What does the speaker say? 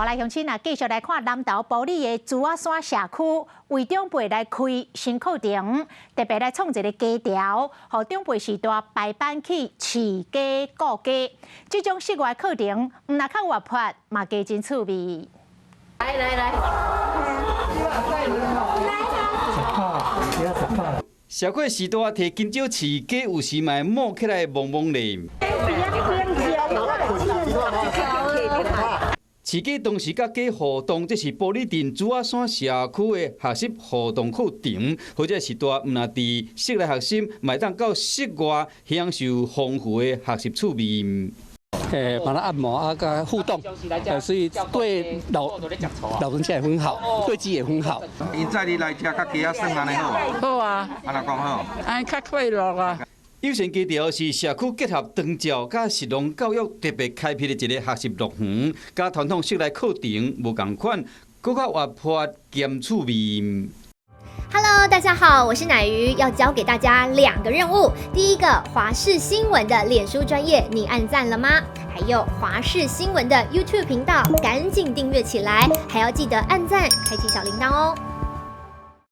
好來，鄉親啊，繼續來看南投埔里的珠仔山社區，為長輩來開新課程，特別來創一个低潮，予長輩序大排班去飼雞顧雞。這種室外課程，毋但較活潑，嘛加真趣味。來來來。社區序大提金蕉飼雞，有時嘛會冒起來摸摸咧。飼雞同時佮雞互動，這是埔里鎮珠仔山社區的學習互動課程，予這序大毋但佇室內學習，嘛會當到室外享受豐富的學習趣味。幫他按摩啊，佮他互動，所以對老人家也很好，對雞也很好。𪜶載你來遮，佮雞仔耍按呢好無？好啊。按怎講好？按呢較快樂啊。友善雞巢是社區結合長照佮食農教育特別開闢的一个學習樂園，佮傳統室內課程無仝款，閣較活潑兼趣味。 Hello，大家好，我是乃瑜，要交給大家兩個任務。第一個，華視新聞的臉書專頁，你按讚了嗎？還有華視新聞的 YouTube 頻道，趕緊訂閱起來，還要記得按讚，開啟小鈴鐺哦。